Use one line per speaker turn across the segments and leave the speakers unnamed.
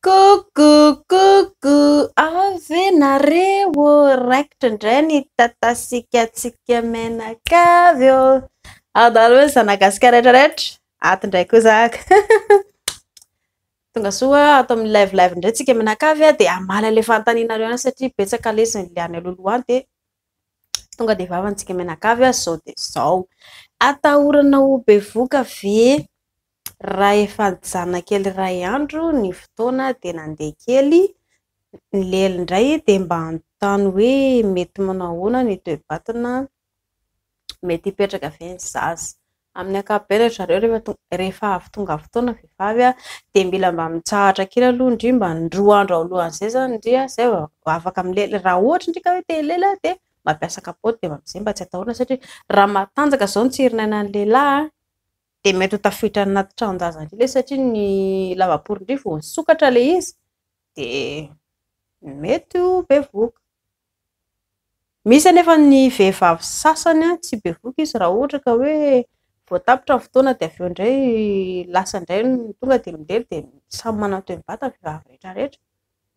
Coucou coucou, ao ve nareo? Raikitra indray ny tatasikatsika mianakavy ô! Ao daholo ny zanagasikara rehetra rehetra, ato indray koa za. Tonga soa ato amin'ny live live indray tsika mianakavy dia hamaly an'ilay fanontanianareo ihany satria betsaka ilay izy ny any alohaloha any dia tonga dia vavantsika mianakavy izao dia izao. Atahorana ho bevoka ve raha efa nijanona kely iray andro ny fotoana dia nandeha kely nilely indray dia mba hanontany hoe mety manao ahoana ny toe-batana, mety hipetraka ve ny zaza? Amin'ny ankapobeny ry zareo rehefa avy tonga fotoana vehivavy dia mila mba mitsahatra kely aloha ndry mba ny 2 andro alohan'izay izany ndry izay vao afaka milely. Raha ohatra ndry ka hoe te hilely dia mampiasa kapaoty dia amin'izay mba tsy atahorana satria raha matanjaka izao ny tsirin'ainan'ny lehilahy dia mety ho tafiditra any anaty tranon-jaza indray ilay izy satria ny lavaporindry vao nisokatra ilay izy dia mety ho bevohoka. Misy anefa ny vehivavy sasany tsy bevohoka izy raha ohatra ka hoe vao tapitra ny fotoana dia avy eo indray lasa indray tonga dia milely dia samy manana ny toe-batany ny vehivavy rehetra rehetra.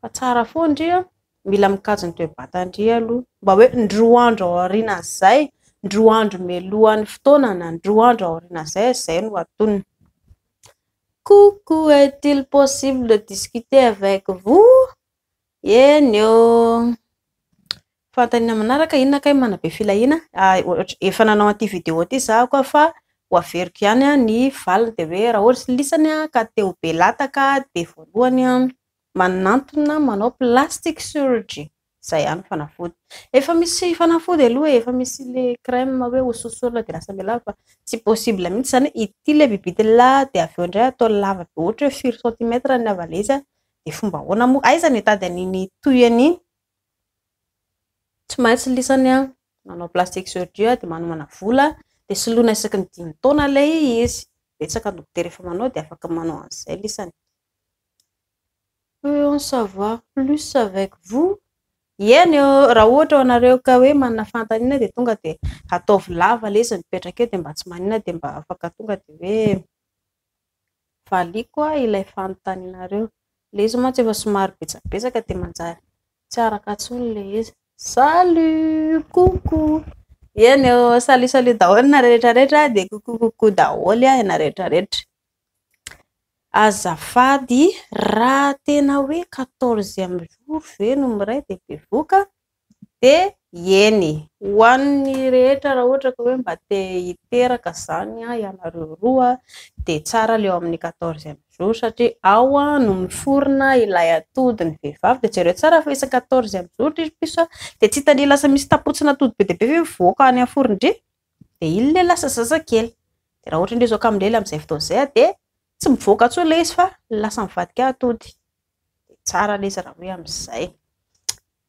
Fa tsara foana ndry an, mila mikajy ny toe-batan-dry aloha. Mba hoe ny 2 andro aorianan'izay, ny 2 andro mialohan'ny fotoana na ny 2 andro aorianan'izay, izay no antonona. Coucou, est-il possible de discuter avec vous? Eny ô. Fanontaniana manaraka, inona kay manabe filahiana? Efa nanao an'ity vidéo ity za koa fa ho averiko ihany ny valiny dia hoe raha ohatra lisany ka te ho be lataka dia voalohany manantona manao plastic surgery, izay ihany ny fanafody. Efa misy fanafody aloha e, efa misy ilay crème hoe hososorana dia lasa mihalava fa tsy possible mihitsy izany hoe ity ilay bibitila dia avy eo indray atao lava be ohatra hoe firy centimètre ny havan'ilay izy dia fomba ahoana moa? Aiza no hitady an'iny toy an'iny? Tsy maintsy lisany manao plastic surgery dia manomana vola dia soloina isaky ny 5 taona ilay izy. Betsaka ny dokotera efa manao dia afaka manao an'izay lisany. Peut en savoir plus avec vous? Eny ô, raha ohatra ho anareo ka hoe manana fanontaniana dia tonga dia ataovy lava ilay izy mipetraka eo dia mba tsy maninona dia mba afaka tonga dia hoe valiako ilay fanontanianareo. Ilay izy mantsy efa somary betsabetsaka dia manjary tsy araka intsony ilay izy. Salut, coucou. Eny ô, salut salut daholo nareo rehetra rehetra dia coucou coucou daholo ianareo rehetra rehetra. Azafady, raha tena hoe quatorzième jour ve no miray dia bevoka dia eny. Ho an'ny rehetra raha ohatra ka hoe mba te hiteraka izany ianareo roa dia tsara ilay eo amin'ny quatorzième jour satria ao no miforona ilay atody ny vehivavy. Dia jereo tsara fa isaky quatorzième jour ry piso dia tsy hitan'ny lasa misy tapotsina atody be dia be ve mivoaka any amin'ny forondry dia iny ilay lasa zazakely. Dia raha ohatra indray izao ka milely amin'izay fotoana izay dia tsy mivoaka intsony ilay izy fa lasa mivadika atody. Dia tsara ilay izy raha hoe amin'izay.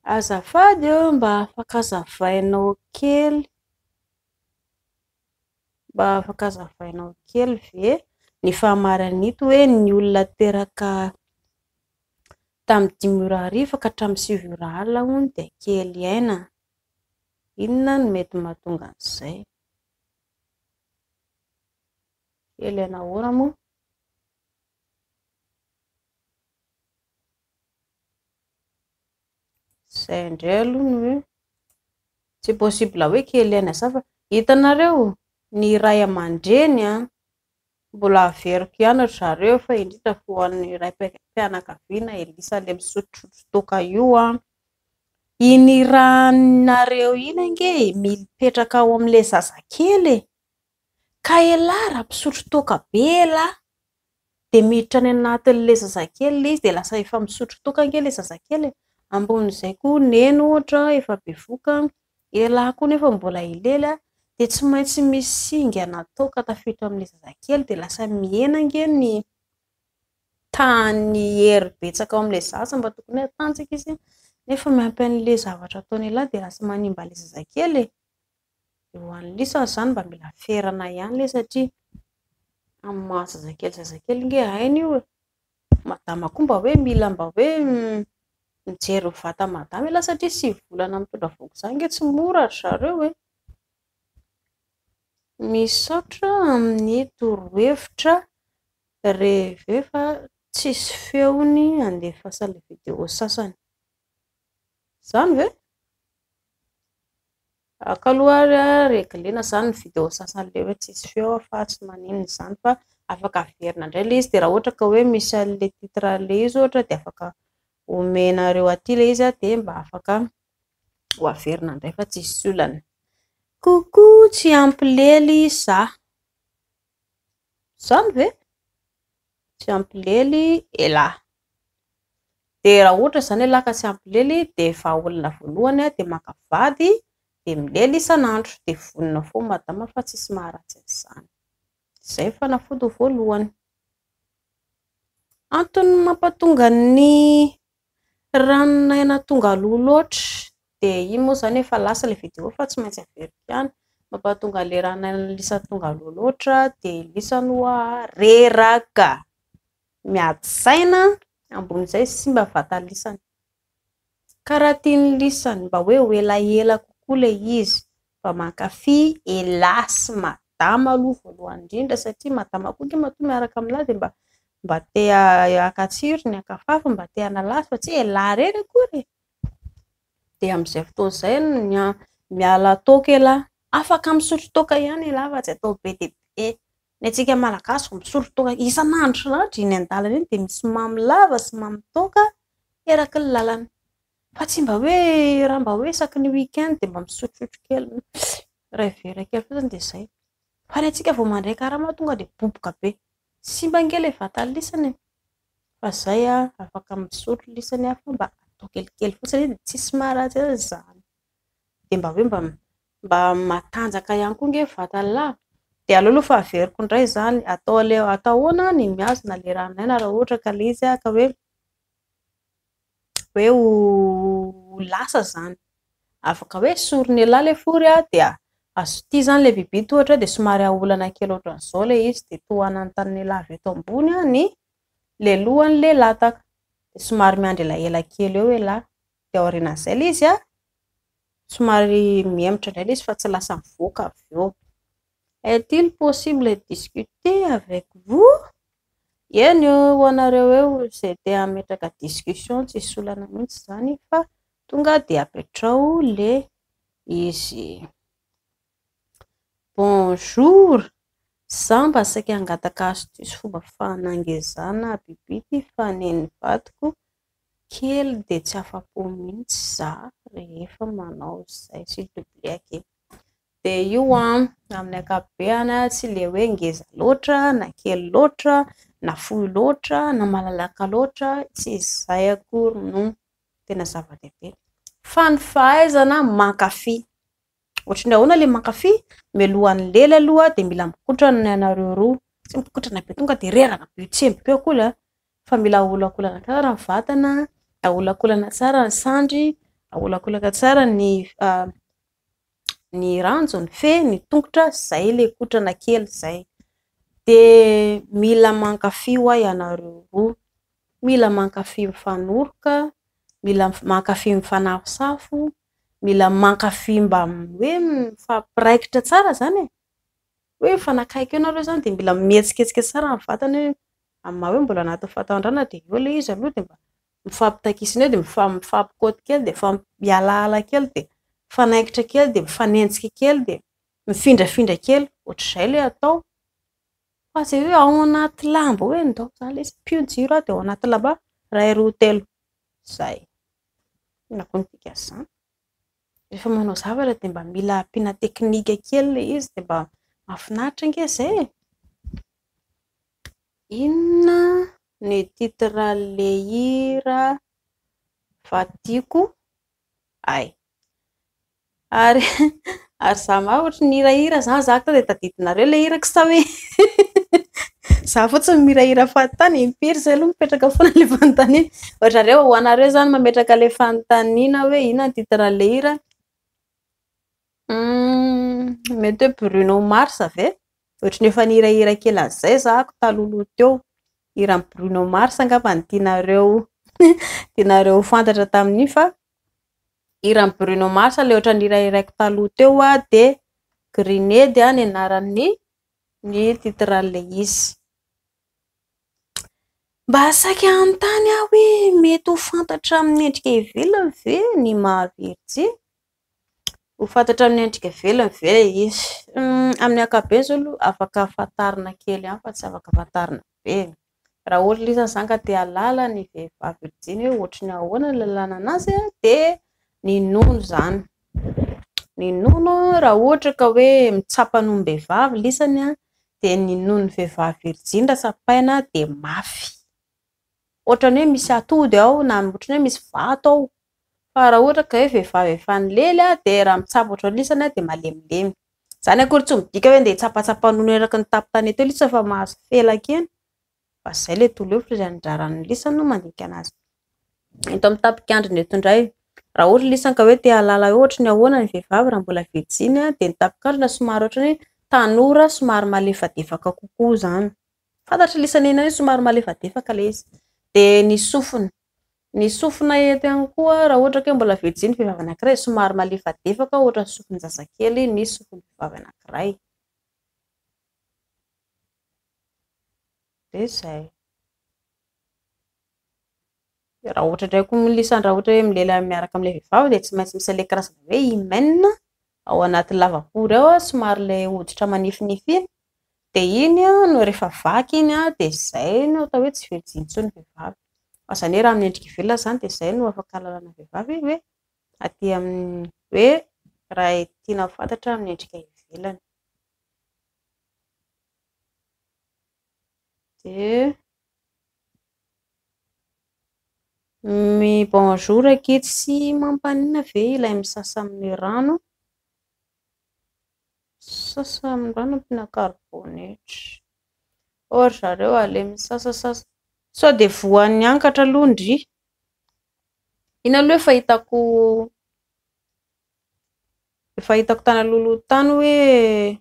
Azafady ô, mba afaka azavainao kely, mba afaka azavainao kely ve ny fahamarinan'ito hoe ny olona teraka tamin'ny 5 ora hariva ka hatramin'ny 9 ora alina hono dia kely aina. Inona no mety mahatonga an'izay? Kely aina ahoana moa? Izay indray aloha no hoe tsy possible hoe kely aina izany fa hitanareo ny ray aman-dreny mbola averiko ihany ry zareo fa indrindra ho an'ny raim-pianakaviana Elisa ilay misotrosotro toaka io iny ranareo iny ange mipetraka ao amin'ilay zazakely e. Ka elah raha mpisotro toaka be elah dia miditra any anatin'ilay zazakely ilay izy dia lasa efa misotro toaka ange ilay zazakely e. Ambonin'izay koa neny ohatra efa bevoka, elah koa nefa mbola hilely dia tsy maintsy misy singana toaka tafiditra amin'ilay zazakely dia lasa mihena ange ny tahan'ny hery betsaka ao amin'ilay zaza mba tokony hoe hatanjaka izy nefa miampy an'ilay zavatra ataon'elah dia lasa manimba an'ilay zazakely e. Dia ho an'ny lisany izany mba mila ferana ihany ilay satria amin'ny maha zazakely zazakely ange hainy io e. Madama koa mba hoe mila mba hoe mijery ny vata madama ialahy satria 9 volana mitondra vohoka izany ange tsy mora ry zareo e. Misaotra amin'ny torohevitra rehefa Tsisy feony handefasana video sasany, izany ve? Aka aloha ary reglena izany ny video sasany ilay hoe tsisy feo fa tsy maninona izany fa afaka haverina indray ilay izy dia raha ohatra ka hoe misy an'ilay titre an'ilay izy ohatra dia afaka omenareo aty ilay izy dia mba afaka ho averina indray fa tsisy olana. Coucou, tsy ampy lely izaho. Izany ve? Tsy ampy lely elah. Dia raha ohatra izany elah ka tsy ampy lely dia vahaolana voalohany dia maka vady dia milely isan'andro dia vonona foana madama fa tsisy maharatsy an'izany. Izay ny fanafody voalohany. Antony mampatonga ny ranon'aina tonga aloha loatra, dia iny moa izany efa lasa ilay video fa tsy maintsy averiko ihany, mampatonga an'ilay ranon'ainan'lisany tonga aloha loatra dia lisany hoa reraka, miady saina, ambonin'izay simba ny vatan'lisany. Ka raha tian'lisany mba hoe ho elaela kokoa ilay izy, mba mankafy elah sy madama aloha voalohany indrindra satria madama koa ange matoa miaraka amin'lah dia mba te haka tsirony, haka fafiny, mba te hanala azy fa tsy hoe elah irery akory e. Dia amin'izay fotoana izay miala toaka elah, afaka misotro toaka ihany elah fa tsy atao be dia be. Ny antsika malagasy vao misotro toaka isan'andro isan'andro eny an-dalana eny dia misy mamo lava sy mamo toaka eraky ny lalana. Fa tsy mba hoe raha mba hoe isaky ny week-end dia mba misotrosotro kely, iray vera kely fotsiny dia izay. Fa ny antsika vao mandray karama tonga dia boboka be. Simba ange ilay vatan'lisany e. Fa izay afaka misotro lisany fa mba atao kelikely fotsiny dia tsisy maharatsy azy izany. Dia mba hoe mba matanjaka ihany koa ange ny vatan'lah. Dia aleo aloha fa averiko indray izany, atao ahoana ny mihazona ilay ranon'aina raha ohatra ka ilay izy ka hoe hoe ho lasa izany. Afaka hoe esorin'elah ilay fory dia ity izany ilay bibity ohatra dia somary aolana kely ohatran'izao ilay izy dia tohanan'ny tanan'elah avy eto ambony ny ilay lohan'ilay lataka. Dia somary miandry elaela kely eo elah. Dia aorianan'izay ilay izy somary mihemotra indray ilay izy fa tsy lasa mivoaka avy eo. Est-il possible de discuter avec vous? Eny ho anareo eo izay te hametraka discussion tsisy olana mihitsy izany fa tonga dia apetraho ilay izy. Bonjour, izaho mba saika hangataka astuce fomba fanangezana bibity fa nen'ny vadiko kely dia tsy afa-po mihitsy izaho rehefa manao izay, s'il te plaît akia. Dia io amin'ny ankapobeny tsy ilay hoe ngeza loatra na kely loatra na fohy loatra na malalaka loatra, tsy izay akory no tena zava-dehibe fa ny fahaizana mankafy. Ohatran'ny ahoana ilay mankafy? Mialohan'ny lela aloha dia mila mikotrana ny anareo roa, tsy mikotrana be tonga dia reraka be tsemboka eo akory fa mila aholakolana tsara ny vatana, aholakolana tsara ny sandry, aholakolaka tsara ny ranjo, ny fe, ny tongotra, izay ilay kotrana kely izay. Dia mila mankafy hoa ianareo roa, mila mankafy mifanoroka, mila mankafy mifanafosafo, mila mankafy mba hoe mifampiraikitra tsara izany e. Hoe mifanakaiky eo nareo izany dia mila mihetsiketsika tsara ny vatana hoe amin'ny maha hoe mbola anatin'ny fahatanorana dia eo ilay izy aloha dia mba mifampitakisina eo dia mifampikaoty kely dia mifampialaala kely dia mifanaikitra kely dia mifanenjika kely dia mifindrafindra kely, ohatr'izay ilay atao. Fa tsy hoe ao anaty lamba hoe ndao izaho lesy ampio ny jiro aho dia ao anaty lamba iray roa telo, izay. Inona koa no dikan'izany? Rehefa manao zavatra dia mba mila ampiana teknika kely ilay izy dia mba mahafinaritra ange izay e. Inona ny titre an'ilay hira fa tiako hay? Ary ary izaho marina ohatran'ny nihirahira izany izaho tonga dia tadidinareo ilay hirako sa hoe izaho fotsiny mihirahira fahatany? Impiry izay aloha mipetraka foana ilay fanontaniana. Ohatrareo, ho anareo izany mametraka ilay fanontaniana hoe inona ny titre an'ilay hira? Mety hoe Bruno Mars ve? Ohatran'ny efa nihirahira kely an'izay izaho talohaloha teo. Hiran'i Bruno Mars angamba no tianareo ho fantatra tamin'iny fa hiran'i Bruno Mars ilay ohatran'ny nihirahiraiko taloha teo dia Grenade ny anaran'ny ny titre an'ilay izy. Mba saika hanontany aho hoe mety ho fantatra amin'ny endrika ivelany ve ny maha virjiny? Ho fantatra amin'ny endrika ivelany ve ilay izy? Amin'ny ankapobeny izao aloha afaka fantarina kely ihany fa tsy afaka fantarina be e. Raha ohatra ilay izy izany ka te hahalala ny vehivavy virjiny hoe ohatran'ny ahoana ny ahalalana an'azy dia ny nono izany. Ny nono raha ohatra ka hoe mitsapa nonom-behivavy lisany dia ny nonon'ny vehivavy virjiny raha tsapaina dia mafy. Ohatran'ny hoe misy atody ao na ohatran'ny hoe misy vato ao. Fa raha ohatra ka hoe vehivavy efa nilely dia raha mitsapa ohatran'ny lisany dia malemilemy. Izany akory tsy midika hoe andeha hitsapatsapa nono eraky ny tampon-tanety eo lisany fa mahazo felaka eny. Fa izay ilay torohevitra izay anjaran'ny lisany no mandinika an'azy. Eto amin'ny tapikandrina eto indray, raha ohatra lisany ka hoe te hahalala hoe ohatran'ny ahoana ny vehivavy raha mbola virjiny dia ny tapikandrina somary ohatran'ny hoe tanora somary malefadefaka kokoa izany. Fantatry lisany eny ihany hoe somary malefadefaka ilay izy. Dia ny sofina. Ny sofina eto ihany koa raha ohatra ka hoe mbola virjiny ny vehivavy anankiray dia somary malefadefaka ohatran'ny sofin-jazakely ny sofin'ny vehivavy anankiray. Dia izay. Raha ohatra indray koa lisany raha ohatra hoe milela miaraka amin'ilay vehivavy dia tsy maintsy misy an'ilay karazana hoe hymen ao anaty lavapory ao, somary ilay hoditra manifinify iny, dia iny no rehefa vaky iny dia izay no atao hoe tsy virjiny intsony ny vehivavy. Fa izany hoe raha amin'ny endrika ivelany izany dia izay no afaka ahalalana ny vehivavy hoe aty amin'ny hoe raha tiana ho fantatra amin'ny endrika ivelany. Dia mi-bonjour akia, tsy mampaninona ve ilay misasa amin'ny rano? Misasa amin'ny rano ampiana karibonetra. Ô ry zareo a, ilay misasasasa, sao dia voan'ny angatra aloha ndry? Iny aloha efa hitako efa hitako tany alohaloha tany hoe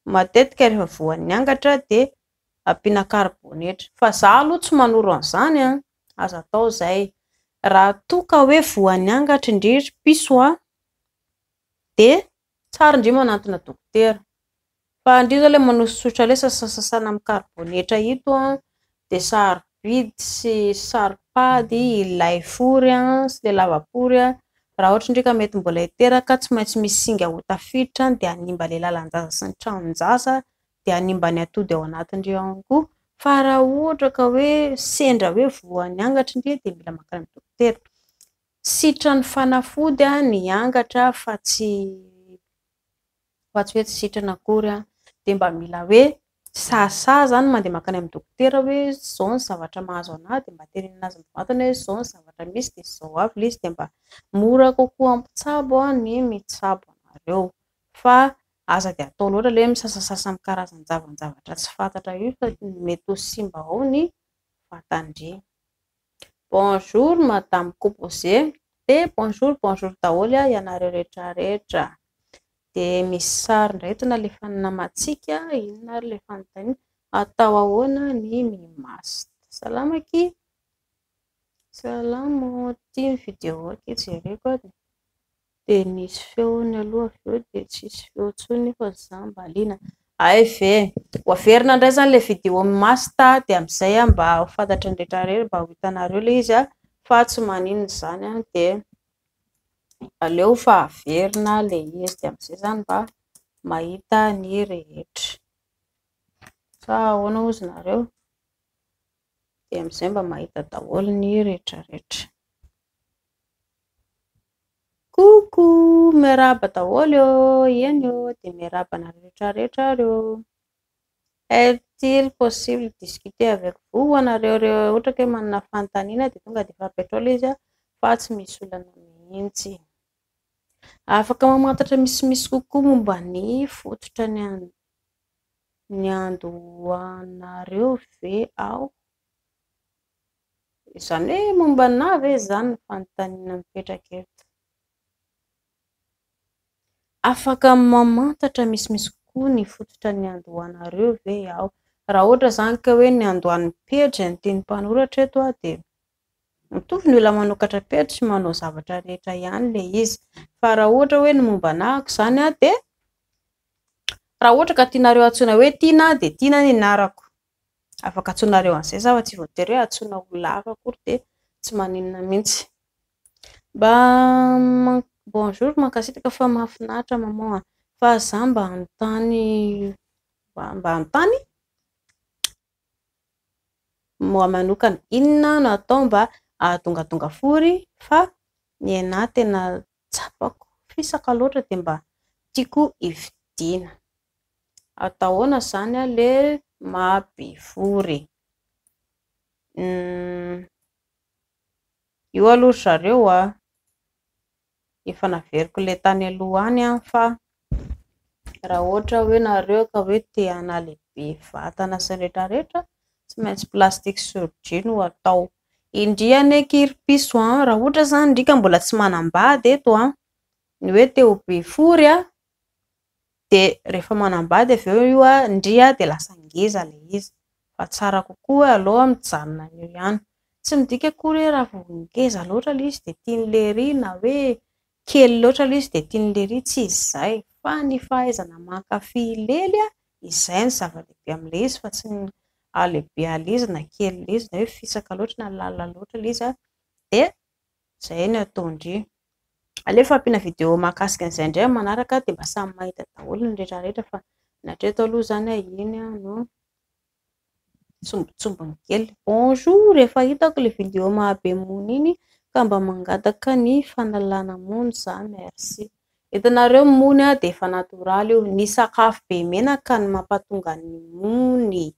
matetika rehefa voan'ny angatra dia ampiana karibonetra. Fa izaho aloha tsy manoro an'izany an, aza atao izay. Raha toa ka hoe voan'ny angatra ndry ry piso a, dia tsara ndry manantona dokotera. Fa ndry izao ilay manosotra ilay sasasasana amin'ny karibonetra ito an, dia sarobidy sy saro-pady ilay fory sy ilay lava-pory raha ohatra ndry ka mety mbola hiteraka tsy maintsy misy singa ho tafiditra any dia hanimba ilay lalan-jaza sy ny tranon-jaza dia hanimba ny atody ao anatindreo ihany koa. Fa raha ohatra ka hoe sendra hoe voan'ny angatra ndry dia mila mankany amin'ny dokotera. Sitran'ny fanafody ny angatra fa tsy fa tsy hoe tsy sitrana akory dia mba mila hoe sahisahy izany mandeha mankany amin'ny dokotera hoe izao ny zavatra mahazo anahy dia mba tenenina azy mivantana hoe izao ny zavatra misy dia izao avy ilay izy dia mba mora kokoa amin'ny mpitsabo ny mitsabo anareo fa aza dia atao loatra ilay hoe misasasasa amin'ny karazan-javatra tsy fantatra io fa mety ho simba ao ny vatan-dry. Bonjour madame Composé dia bonjour bonjour daholo ianareo rehetra rehetra. Dia misy sary indray eto nalefan'ny namantsika, inona ary ilay fanontaniana? Atao ahoana ny mi-maste? Salama akia! Salama ô! Ity ny vidéo akia jereko a! Dia nisy feony aloha avy eo dia tsisy feo intsony nefa izaho mba liana. Hay ve! Ho averina indray izany ilay vidéo mi-maste dia amin'izay mba ho fantatry ny rehetra rehetra, mba ho hitanareo ilay izy fa tsy maninona izany dia aleo fa averina ilay izy dia amin'izay izany mba mahita ny rehetra. Sa ahoana hozy nareo? Dia amin'izay mba mahita daholo ny rehetra rehetra. Coucou! Miarahaba daholo ô! Eny ô! Dia miarahaba anareo rehetra rehetra ary ô! Est-il possible de discuter avec vous? Ho anareo ireo ohatra ka hoe manana fanontaniana dia tonga dia efa apetrao ilay izy fa tsy misy olana mihitsy. Afaka mamantatra misimisy kokoa momba ny fototra niandohanareo ve aho? Izany hoe momba anà ve izany ny fanontaniana mipetraka eto? Afaka mamantatra misimisy kokoa ny fototra niandohanareo ve aho? Raha ohatra izany ka hoe niandohan'ny pejy ny tian'ny mpanoratra eto dia mitovy ny olona manokatra pejy sy manao zavatra rehetra ihany ilay izy. Fa raha ohatra hoe ny momba anahako izany dia raha ohatra ka tianareo antsoina hoe Tiana dia Tiana ny anarako. Afaka antsoinareo an'izay izaho fa tsy voatery hoe antsoina olona hafa akory dia tsy maninona mihitsy. Mba bonjour, mankasitraka fa mahafinaritra maman a! Fa izaho mba hanontany mba hanontany manokana, inona no hatao mba hahatongatonga fory fa ny anahy tena tsapako fisaka loatra dia mba tiako hividiana. Hatao ahoana izany ilay maha-be fory? Io aloha ry zareo a, efa naveriko ilay tany aloha any fa raha ohatra hoe nareo ka hoe te hanalehibe vatana sy ny rehetrarehetra, tsy maintsy plastique chirurgie no hatao. Indry anie akia ry piso a, raha ohatra izany ndry ka mbola tsy manambady eto a, ny hoe te ho be fory a, dia rehefa manambady avy eo io ndry dia lasa ngeza ilay izy, fa tsara kokoa aleo mijanona eo ihany. Tsy midika akory hoe raha vao ngeza loatra ilay izy dia tian'ilery na hoe kely loatra ilay izy dia tian'ilery, tsy izay fa ny fahaizana mankafy lely a, izay no zava-dehibe amin'ilay izy fa tsy ny halehiben'ilay izy na hakelin'ilay izy na hoe fisaka loatra na lalina loatra ilay izy dia izay no ataon-dry. Aleo fa ampiana video mahakasika an'izay indray amin'ny manaraka dia mba samy mahita daholo ny rehetrarehetra fa ny hatreto aloha izany iny no sombintsombiny kely. Bonjour, efa hitako ilay video maha-be mony iny ka mba mangataka ny fanalana mony izaho merci. Hitanareo ny mony dia efa natoraly io, ny sakafo be menaka no mampatonga ny mony.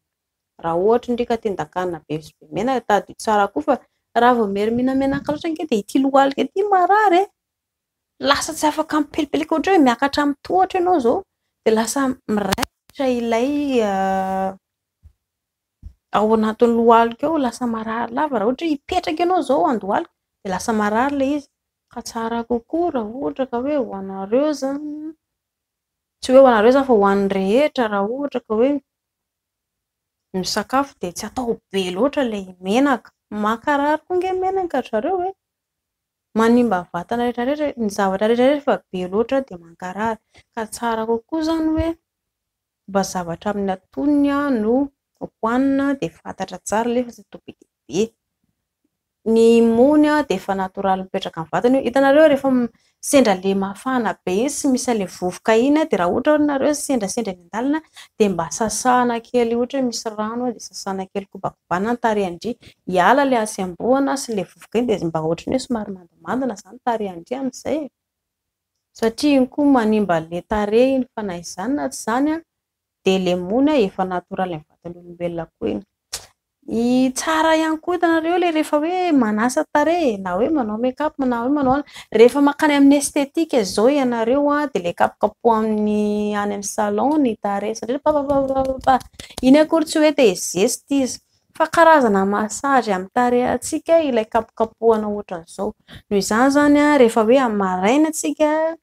Raha ohatra ndry ka tendan-kanina be sy be menaka, tadidio tsara koa fa raha vao mihinana menaka loatra ange dia ity lohalika ity marary e! Lasa tsy afaka mipelipelika ohatra hoe miakatra amin'ny tohatra ianao izao dia lasa miraikitra ilay ao anatin'ny lohalika ao, lasa marary lava. Raha ohatra hoe hipetraka ianao izao handohalika dia lasa marary ilay izy. Ka tsara kokoa raha ohatra ka hoe ho anareo izany, tsy hoe ho anareo izany fa ho an'ny rehetra raha ohatra ka hoe misakafo dia tsy atao be loatra ilay menaka. Mankarary koa ange ny menaka ry zareo e! Manimba ny vatana rehetrarehetra, ny zavatra rehetrarehetra rehefa be loatra dia mankarary. Ka tsara kokoa izany hoe mba zavatra amin'ny antonony no hohanina dia fantatra tsara ilay izy fa tsy atao be dia be. Ny mony dia efa natoraly mipetraka amin'ny vatana io. Hitanareo rehefa sendra ilay mafana be iny sy misy an'ilay vovoka iny dia raha ohatra ary nareo sendrasendra eny an-dalana dia mba sasana kely ohatra hoe misy rano dia sasana kely kobakobanina ny tarehin-dry hiala ilay hasembohana sy ilay vovoka iny dia mba ohatran'ny hoe somary mandimandina izany ny tarehin-dry amin'izay e. Satria iny koa manimba an'ilay tarehy iny fa na izany na tsy izany dia ilay mony efa natoraly amin'ny vatan'olombelona koa iny. Ny tsara ihany koa hitanareo ilay rehefa hoe manasa tarehy na hoe manao make-up na hoe manao ahoana, rehefa mankany amin'ny esthétique izao ianareo dia ilay kapokapohan'ny any amin'ny salon ny tarehy sy ny papapapapapa, iny akory tsy hoe te hizesta izy fa karazana massage amin'ny tarehintsika ilay kapokapohana ohatran'izao. Noho izany izany rehefa hoe amin'ny maraina isika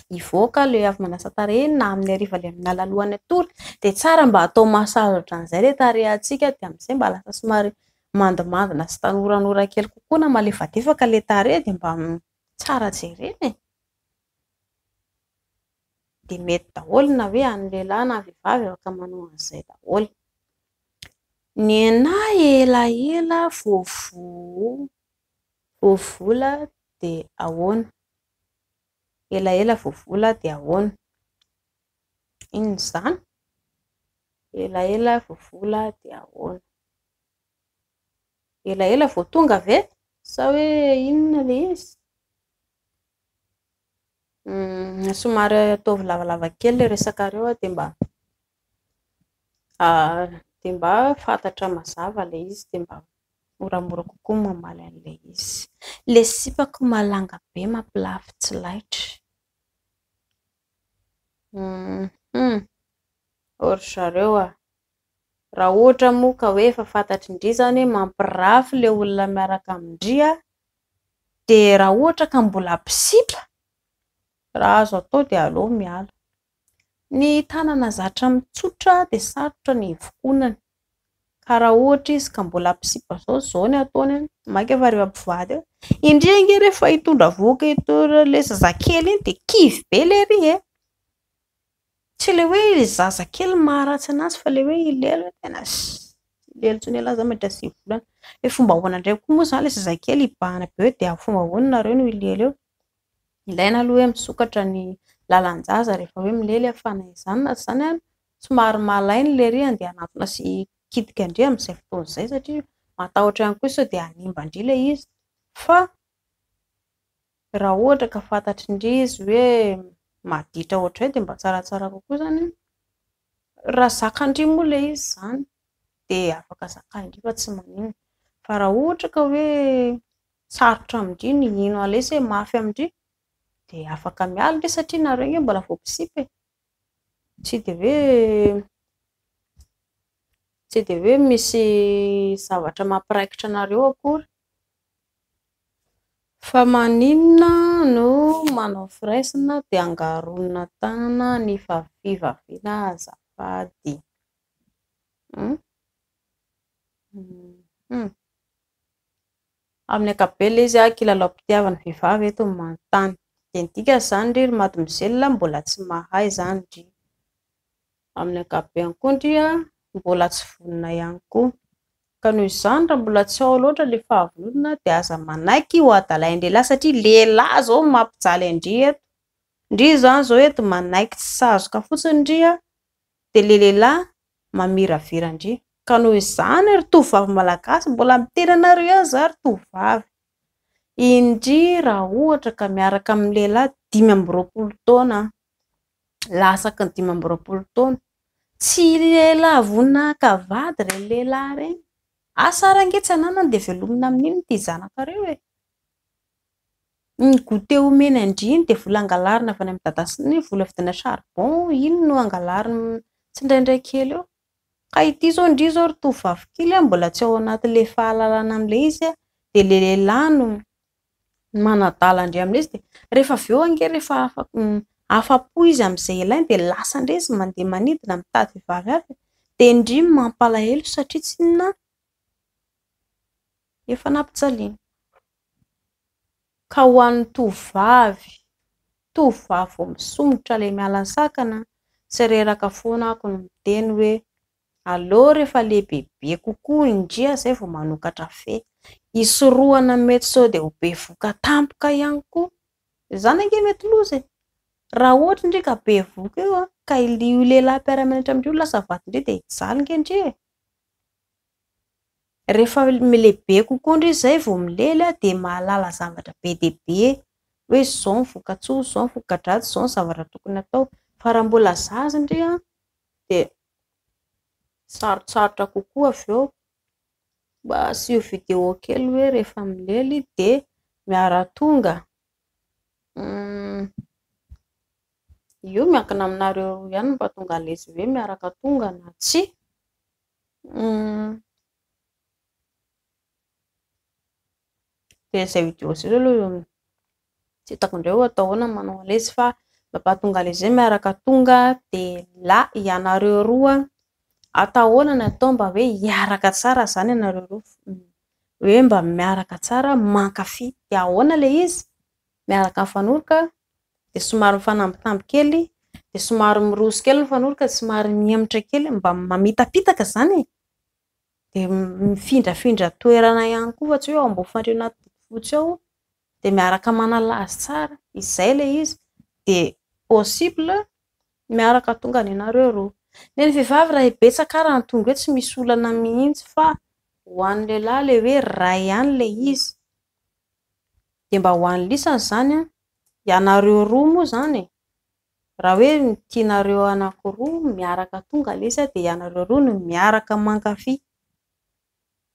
hivoaka ilay avy manasa tarehy iny na amin'ny hariva ilay miala alohan'ny hatory dia tsara mba atao massage ohatran'izay ilay tarehintsika dia amin'izay mba lasa somary mandimandina sy tanoranora kely kokoa na malefadefaka ilay tarehy dia mba tsara jerena e. Dia mety daholo na hoe an'ny lehilahy na vehivavy afaka manao an'izay daholo. Ny anahy elaela vao vola dia ahoana? Elaela vao vola dia ahoana? Inona izany? Elaela vao vola dia ahoana? Elaela vao tonga ve? Sa hoe inona ilay izy? Somary ataovy lavalava kely ilay resakareo dia mba dia mba fantatra mazava ilay izy dia mba moramora kokoa ny mamaly an'ilay izy. Ilay sipako malanga be mampilafy tsy laitra. Ô ry zareo a! Raha ohatra moa ka hoe efa fantatry ndry izany hoe mampirafy ilay olona miaraka amin-dry dia raha ohatra ka mbola mpisipa, raha azo atao dia aleo miala. Ny tanana zatra mitsotra dia sarotra ny hivokonany. Ka raha ohatra izy ka mbola mpisipa izao, izao no ataony, mainka fa rehefa mpivady eo. Indry ange rehefa hitondra vohoka hitondra ilay zazakely iny dia kivy be ilay ery e! Tsy ilay hoe ilay zazakely no maharatsy anazy fa ilay hoe ilay aloha tena milely intsony ialahy izany mandritra ny 9 volana. Hoe fomba ahoana indray koa moa izany ilay zazakely hibahana be eo dia fomba ahoana nareo no hilely eo? Ilaina aloha hoe misokatra ny lalan-jaza rehefa hoe milely fa na izany na tsy izany ary somary malaina ilay ery handeha hanatona sy hikitika an-dry amin'izay fotoana izay satria matahotra ihany koa sao dia hanimba an-dry ilay izy. Fa raha ohatra ka fantatr'indry izy hoe maditra ohatr'izay dia mba tsaratsara kokoa izany raha zakan-dry moa ilay izy izany dia afaka zakain-dry fa tsy maninona, fa raha ohatra ka hoe sarotra amin-dry ny hino an'ilay izy hoe mafy amin-dry dia afaka miala ndry satria nareo ange mbola vao mpisipa e, tsy dia hoe tsy dia hoe misy zavatra mampiraikitra anareo akory. Fa maninona no manao firaisana dia angaronina tanana ny fivaviana azafady? Amin'ny ankapobeny ilay izy kilalaom-pitiavana, vehivavy eto no manontany. Dia ny dikan'izany ry mademoiselle mbola tsy mahay izany ndry. Amin'ny ankapobeny koa ndry mbola tsy vonona ihany koa. Ka noho izany raha mbola tsy ao loatra ilay fahavononana dia aza manaiky ho adalain-dehilahy satria lehilahy izao no mampijaly an-dry eto. Ndry izany izao eto manaiky tsy sazoka fotsiny ndry dia ilay lehilahy mamiravira an-dry. Ka noho izany ry tovovavy malagasy, mbola miteny anareo ihany izaho ry tovovavy, indry raha ohatra ka miaraka amin'ny lehilahy 25 taona, latsaky ny 25 taona, tsy lehilahy vonona haka vady ireny lehilahy ireny. Asa ary ange tsy ananany dia velomina amin'inona ity zanakareo e. Ny goûter omeny an-dry iny dia vola angalarina avy any amin'ny dada sy neny, vola vidina charbon, iny no angalarina tsindraindray kely eo. Ka ity izao ndry izao ry tovovavy kely mbola tsy ao anatin'ilay fahalalana amin'ilay izy dia ilay lehilahy no manadala an-dry amin'ilay izy dia rehefa avy eo ange rehefa afa-po izy amin'izay ilainy dia lasa indray izy mandeha manidina mitady vehivavy hafa dia ndry mampalahelo satria tsy inona efa nampijaliana. Ka ho an'ny tovovavy, tovovavy vao misomotra ilay miala sakana, tsy reraka foana aho no miteny hoe aleo rehefa lehibebe kokoa indry izay vao manokatra fe. Hisorohana mety sao dia ho bevohoka tampoka ihany koa. Izany ange mety loza e. Raha ohatra indry ka bevohoka eo ka io lehilahy mpiara-mianatra amin-dry io lasa vadin-dry dia hijaly ange ndry e. Rehefa lehibe kokoa ndry izay vao milely dia mahalala zavatra be dia be hoe izao ny voka-tsoa, izao ny voka-dratsy, izao ny zavatra tokony hatao. Fa raha mbola zaza ndry dia sarotsarotra kokoa avy eo. Mba asio vidéo kely hoe rehefa milely dia miara-tonga. Io miankina aminareo roa ihany no mampatonga an'ilay izy hoe miaraka tonga na tsia. Dia izay vidéo izay aloha tsy hitako indray hoe atao ahoana ny manao an'ilay izy fa mampahatonga an'ilay izy hoe miaraka tonga dia lahy ianareo roa. Atao ahoana ny atao mba hoe hiaraka tsara izany ianareo roa, hoe mba miaraka tsara mankafy. Dia ahoana ilay izy? Miaraka mifanoroka dia somary mifanambitamby kely dia somary miroso kely mifanoroka dia somary mihemotra kely mba mamitapitaka izany e. Dia mifindrafindra toerana ihany koa fa tsy hoe ao ambony fandriana fotsy ao dia miaraka manala azy tsara. Izay ilay izy. Dia possible miaraka tonga ny anareo roa. Ny an'ny vehivavy raha betsaka ary ny tonga eo tsy misy olana mihitsy fa ho an'ny lehilahy ilay hoe iray ihany ilay izy. Dia mba ho an'ny lisany izany, ianareo roa moa izany e, raha hoe ny tianareo anankiroa miaraka tonga ilay izy dia ianareo roa no miaraka mankafy.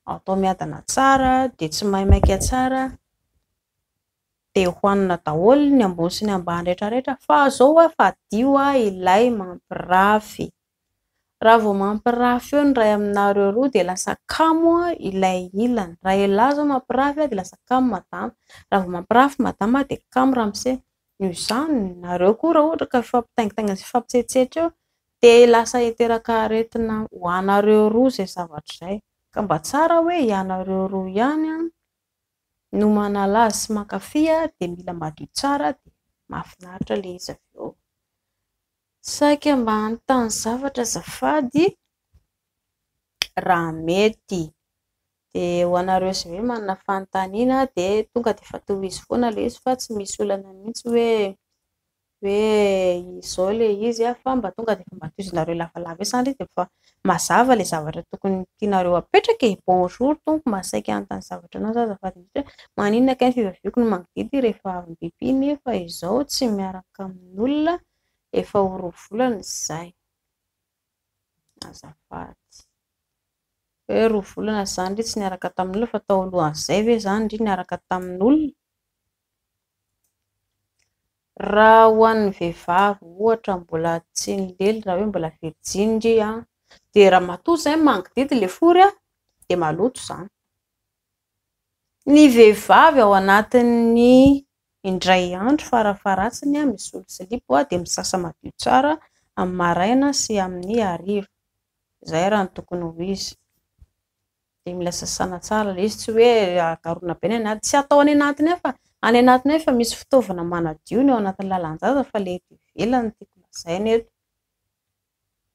Atao miadana tsara dia tsy maimaika tsara dia hohanina daholo ny ambony sy ny ambany rehetrarehetra fa izao hoa fadio ilay mampirafy. Raha vao mampirafy eo ny iray aminareo roa dia lasa kamo ilay ilany. Raha ialahy izao mampirafy dia lasa kamo madama. Raha vao mampirafy madama dia kamo ramose. Noho izany, nareo koa raha ohatra ka mifampitaingitaingina sy mifampitsetsetra eo dia lasa hiteraka aretina ho anareo roa izay zavatra izay. Ka mba tsara hoe ianareo roa ihany no manala azy sy mankafy dia mila madio tsara dia mahafinaritra ilay izy avy eo. Saika mba hanontany zavatra azafady. raha mety. Dia ho anareo izay hoe manana fanontaniana dia tonga dia efa tohizo foana ilay izy fa tsy misy olana mihitsy hoe hoe izao ilay izy fa mba tonga dia efa mba tohizonareo lavalava eo izany dia efa mazava ilay zavatra tokony tianareo hapetraka e. Bonjour tompoko, mba saika hanontany zavatra anao aho azafady indrindra. Maninona kay ny fivaviako no mangidihidy rehefa avy mi-pipi nefa izaho tsy miaraka amin'olona efa ho 2 volana izay. Azafady. Hoe 2 volana izany ry tsy niaraka tamin'olona fa tao alohan'izay ve izany ry niaraka tamin'olona? Raha ho an'ny vehivavy ohatra mbola tsy nilely, raha hoe mbola virjiny ry a, dia raha matoa izay mangidihidy ilay fory a, dia maloto izany. Ny vehivavy ao anatin'ny indray andro farafaharatsiny misolo silipo dia misasa madio tsara amin'ny maraina sy amin'ny hariva. Izay raha ny tokony ho izy. Dia mila sasana tsara ilay izy, tsy hoe karohina be ny any anatiny, tsy hatao any anatiny any fa any anatiny any efa misy fitaovana manadio ny ao anatin'ny lalan-jaza fa ilay eto ivelany no tiako lazaina eto.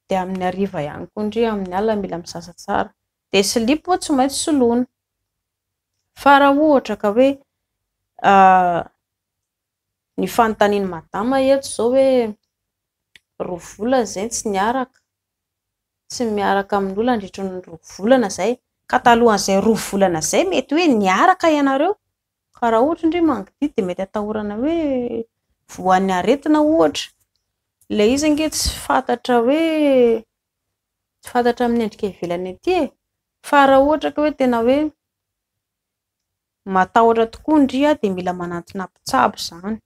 Dia amin'ny hariva ihany koa ndry amin'ny alina mila misasa tsara. Dia silipo tsy maintsy soloina. Fa raha ohatra ka hoe ny fanontanian'i madama eto izao hoe 2 volana izay tsy niaraka, tsy miaraka amin'olona nandritra ny 2 volana izay, ka talohan'izay 2 volana izay mety hoe niaraka ianareo, ka raha ohatra ndry mangidihidy dia mety atahorana hoe voan'ny aretina ohatra. Ilay izy ange tsy fantatra hoe tsy fantatra amin'ny endrika ivelany aty e, fa raha ohatra ka hoe tena hoe matahotra tokoa ndry dia mila manantona mpitsabo izany.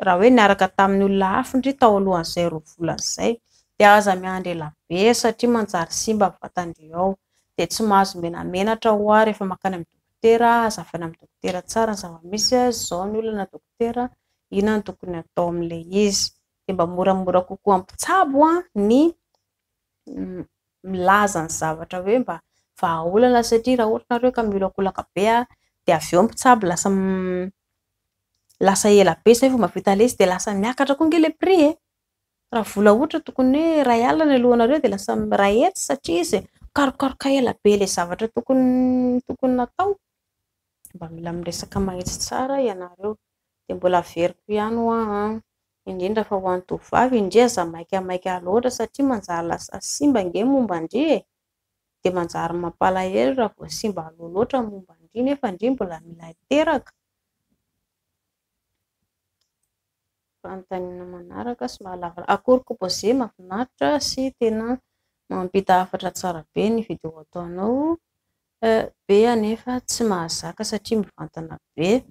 Raha hoe niaraka tamin'ny olona hafa ndry tao alohan'izay 2 volana izay, dia aza miandry ela be satria manjary simba ny vatan-dry ao. Dia tsy mahazo menamenatra hoa rehefa mankany amin'ny dokotera, hazavaina amin'ny dokotera tsara ny zava-misy, izao ny olana dokotera, inona no tokony hatao amin'ilay izy. Dia mba moramora kokoa amin'ny mpitsabo ny milaza ny zavatra hoe mba vahaolana satria raha ohatra nareo ka miolakolaka be dia avy eo ny mpitsabo lasa ela be izay vao mahavita ilay izy dia lasa miakatra koa ange ilay prix e. Raha vola ohatra tokony hoe 1 alina ny alohanareo dia lasa 1 hetsy satria izy mikarokaroka ela be ilay zavatra tokony natao. Mba mila miresaka mahitsy tsara ianareo. Dia mbola averiko ihany hoa an, indrindra fa ho an'ny tovovavy, indria aza maikamaika loatra satria manjary lasa simba ange ny momba an-dry e. Dia manjary mampalahelo raha vao simba aloha loatra ny momba an-dry nefa ndry mbola mila hiteraka. Fanontaniana manaraka somary lava. Akory composé mahafinaritra sy tena mampita hafatra tsara be ny vidéo ataonao. Be anefa tsy mahazaka satria mivantana be.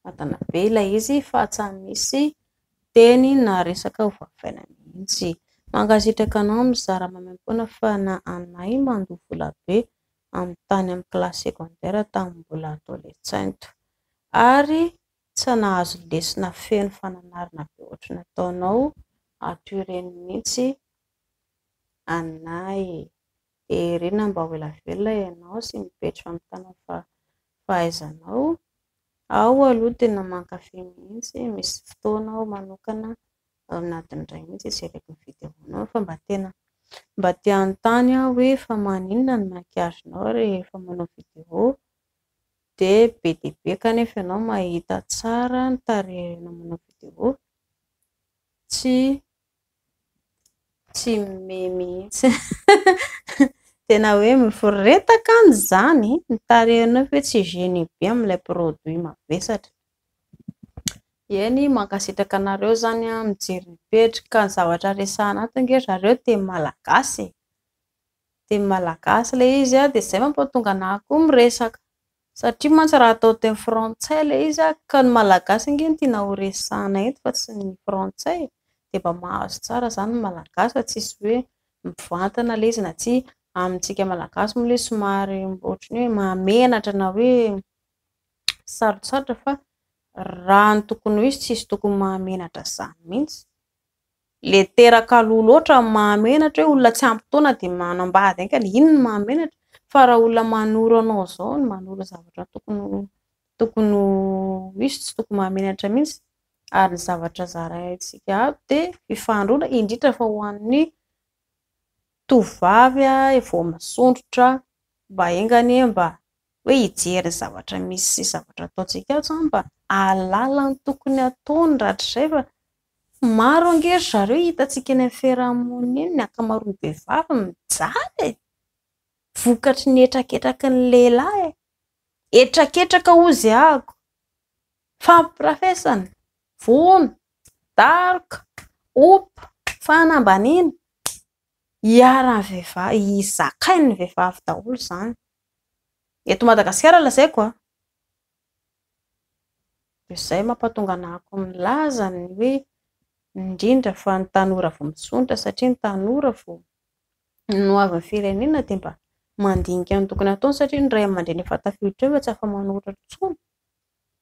Mivantana be ilay izy fa tsy misy teny na resaka ho vavaina mihitsy. Mankasitraka anao mizara maimaimpoana fa na anay mandoa vola be amin'ny tany amin'ny kilasy secondaire tamin'ny mbola adolescente. Ary tsy nahazo lesona feno fananarana be ohatry ny ataonao ato ireny mihitsy anay. Dia irina mba ho ela velona ianao sy mipetry fampitana fahaizanao. Ao aloha tena mankafy mihitsy, misy fotoana aho manokana ao anatin'ny iray mihitsy hijereko ny vidéo-nao fa mba tena mba te hanontany aho hoe fa maninona ny maquillage-nao rehefa manao vidéo dia be dia be kanefa ianao mahita tsara ny tarehinao manao vidéo, tsy mihomehy mihitsy. Tena hoe miforetaka an'izany ny tarehinao fa hoe tsy gêné be amin'ilay produit mavesatra. Eny, mankasitraka anareo izany aho mijery ny pejy ka ny zavatra resahana ato ange ry zareo teny malagasy e. Teny malagasy ilay izy dia izay mampahatonga anahy koa miresaka. Satria mantsy raha atao teny frantsay ilay izy ka ny malagasy ange no tiana ho resahana eto fa tsy ny frantsay e. Dia mba mahazo tsara izany ny malagasy fa tsisy hoe mivantana ilay izy na tsia. Amintsika malagasy moa ilay izy somary ohatran'ny hoe mahamenatra na hoe sarotsarotra fa raha ny tokony ho izy tsisy tokony mahamenatra izany mihitsy. Ilay teraka aloha loatra no mahamenatra hoe olona tsy ampy taona dia manambady haingana, iny no mahamenatra. Fa raha olona manoro anao izao no manoro zavatra tokony ho izy tsy tokony mahamenatra mihitsy. Ary ny zavatra zaraintsika ato dia fifanoroana indrindra fa ho an'ny tovovavy vao misondrotra mba enga anie mba hoe hijery ny zavatra misy sy zavatra hataontsika ato izany mba hahalala ny tokony hataony rahatrizay fa maro ange ry zareo hitantsika eny amin'ny fiaraha-monina eny, ny ankamaroan'ny vehivavy mijaly e, vokatry ny hetraketraky ny lehilahy e, hetraketraka hozy ahako, fampirafesana, vono, daroka, ompa, fanambaniana, iharan'ny vehivavy, zakain'ny vehivavy daholo izany. Eto Madagasikara lazaiko a! Dia izay mampahatonga anahako milaza ny hoe indrindra fa ny tanora vao misondrotra satria ny tanora vao ny ho avin'ny firenena dia mba mandinika ny tokony hataony satria ny ray aman-dreny efa tafiditra eo efa tsy afa-manoatra intsony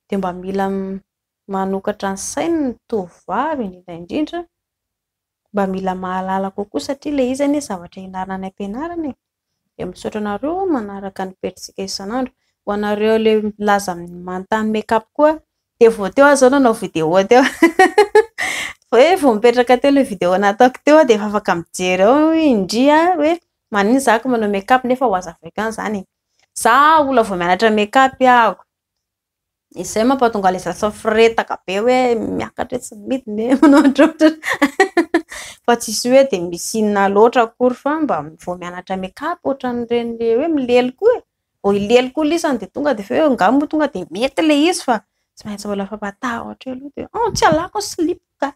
dia mba mila manokatra ny sainy ny tovovavy indrindra indrindra, mba mila mahalala kokoa satria ilay izy anie zavatra ianarana any am-pianarana e. Dia misaotra anareo manaraka ny pejintsika isan'andro. Ho anareo ilay milaza manontany make-up koa dia vao teo aho izao nanao vidéo teo. Hoe vao mipetraka teo ilay vidéo nataoko teo dia efa afaka mijery ao indry hoe maninona izaho manao make-up nefa ho hazavaiko ihany izany e. Izaho olona vao mianatra make-up aho. Izay mampahatonga an'ilay zaza miforetaka be hoe miakatra etsy midina e, manao ohatrohatry. Fa tsisy hoe dia misy inona loatra akory fa mba vao mianatra make-up ohatran'ireny hoe milely koa e. Vao hilely koa lisany dia tonga dia efa hoe angaha moa tonga dia mety ilay izy fa tsy maintsy mbola fampatahotra eo aloha dia tsy alako ny slip ka,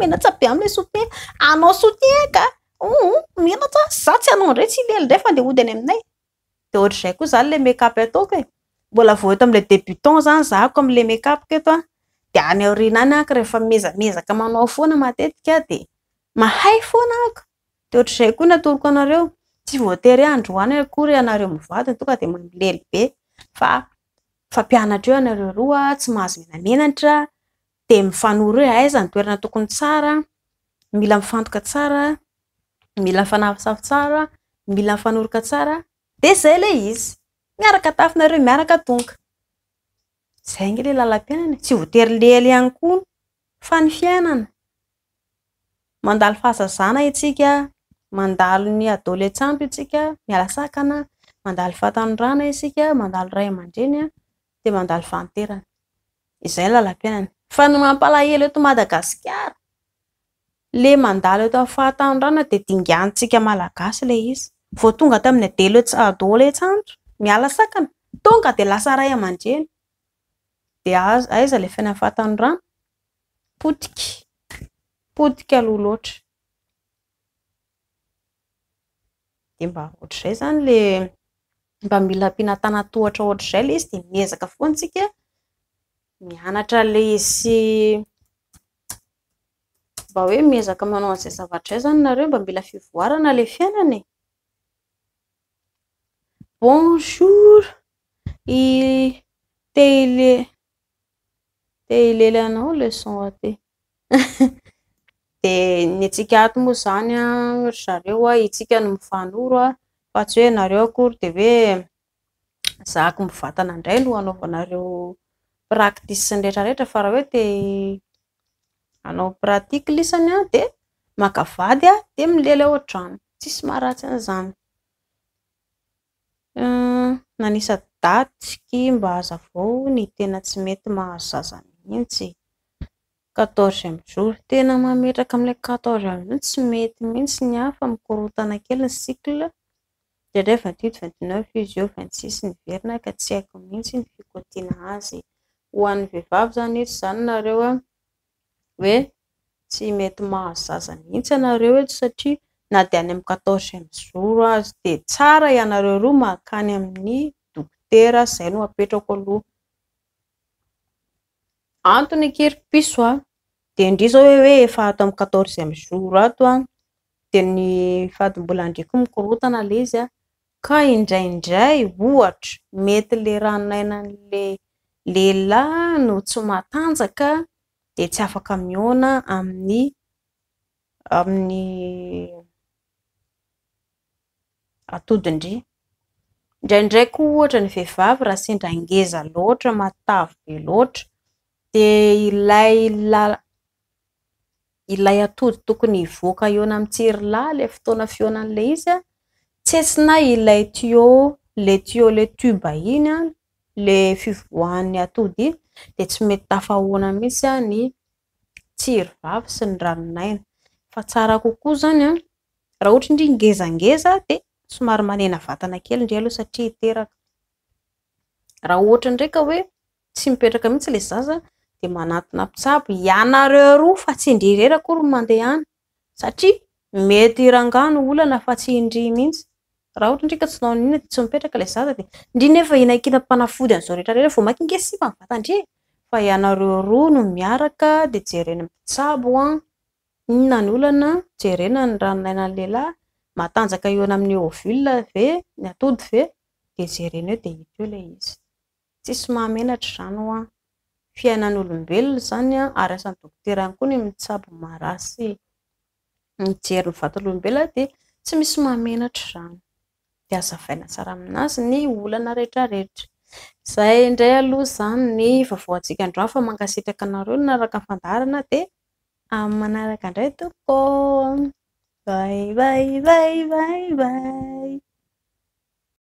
menatra be amin'ilay soutien, hanao soutien ka, menatra, izaho tsy hanao indray, tsy hilely indray fa andeha hody any aminay. Dia ohatr'izay koa izany ilay make-up ataoko e. Mbola vao eto amin'ilay débutant izany izaho amin'ilay make-up eto a. Dia any aoriana any aho rehefa miezamezaka manao foana matetika dia mahay foana aho. Dia ohatr'izay koa no atoroko anareo. Tsy voatery hoe androany akory ianareo mivady no tonga dia milely be fa mifampianatra eo ianareo roa, tsy mahazo menamenatra, dia mifanoro hoe aiza ny toerana tokony tsara, mila mifantoka tsara, mila mifanafosafo tsara, mila mifanoroka tsara, dia izay ilay izy. Miaraka tafy nareo, miaraka tonga. Izay ange ilay lalam-piainana e. Tsy voatery lely ihany koa fa ny fiainana. Mandalo fahazazana isika, mandalo ny adolescente isika, miala sakana, mandalo fahatanorana isika, mandalo ray aman-dreny, dia mandalo fahanterana. Izay ny lalam-piainana. Fa ny mampalahelo eto Madagasikara, ilay mandalo eto amin'ny fahatanorana dia dinganintsika malagasy ilay izy. Vao tonga tamin'ny adolescente, miala sakana, tonga dia lasa ray aman-dreny. Dia aiza ilay fiainan'ny fahatanorana? Potika. Potika aloha loatra. Dia mba ohatr'izay izany ilay mba mila ampiana tanan-tohatra ohatr'izay ilay izy dia miezaka foana isika mianatra ilay izy sy mba hoe miezaka manao an'izay zavatra izay izany nareo mba mila fivoarana ilay fiainana e. Bonjour, te hilely anao leçon aty. Dia ny antsika ato moa izany ry zareo isika no mifanoro fa tsy hoe nareo akory dia hoe zahako mivantana indray no hanaovanareo practice sy ny rehetrarehetra fa raha hoe te hanao pratique lisany dia maka vady dia milely ao an-trano, tsisy maharatsy an'izany. Nanisa daty mba hazavao ny tena tsy mety mahazo zaza mihitsy. Quatorzième jour, tena mametraka amin'ilay quatorzième jour tsy mety mihitsy ny ahy fa mikorontana kely ny cycle. Indraindray 28, 29 izy eo, 26 niverina ka tsy haiko mihitsy ny fikotiana azy. Ho an'ny vehivavy izany eto izany nareo hoe tsy mety mahazo zaza mihitsy ianareo eto satria na dia any amin'ny quatorzième jour aza dia tsara ianareo roa mankany amin'ny dokotera, izay no apetrako aloha. Antony akia ry piso a, dia ndry izao hoe efa ato amin'ny quatorzième jour ato dia ny fadimbolan-driako mikorontana ilay izy ka indraindray ohatra mety ilay ranonainan'ilay lehilahy no tsy matanjaka dia tsy afaka mihaona amin'ny atodin-dry. Indraindray koa ohatra ny vehivavy raha sendra ngeza loatra, matavy be loatra dia ilay ilay atody tokony hivoaka hihaona amin'ny tsirilahy ilay fotoana fihaonan'ilay izy, tsetsina ilay tuyau, ilay tuyau, ilay tube iny, ilay fivoahan'ny atody iny, dia tsy mety tafahoana mihitsy ny tsiry vavy sy ny ranon'aina. Fa tsara kokoa izany raha ohatra ndry ngezangeza dia somary manena vatana kely ndry aloha satria hiteraka. Raha ohatra indray ka hoe tsy mipetraka mihitsy ilay zaza dia manantona mpitsabo ianareo roa fa tsy indry irery akory no mandeha any satria mety rangahy no olana fa tsy indry mihitsy. Raha ohatra ndry ka tsy nanao n'inona dia tsy mipetraka ilay zaza dia ndry nefa hihinankinam-panafody an'izao rehetra rehetra vao mainka ange simba ny vatan-dry e! Fa ianareo roa no miaraka dia jeren'ny mpitsabo inona ny olana, jerena ny ranon'ainan'ny lehilahy, matanjaka hihaona amin'ny ovule ve, ny atody ve, dia jerena eo dia hita eo ilay izy. Tsisy mahamenatra izany hoa. Fiainan'olombelona izany ary asan'ny dokotera ihany koa ny mitsabo marary sy mijery ny vatan'olombelona dia tsy misy mahamenatra izany. Dia hazavaina tsara aminazy ny olana rehetra rehetra. Izay indray aloha izany ny vaovao antsika androany fa mankasitraka anareo nanaraka ny fandaharana dia amin'ny manaraka indray tompoko. Bye bye bye bye bye.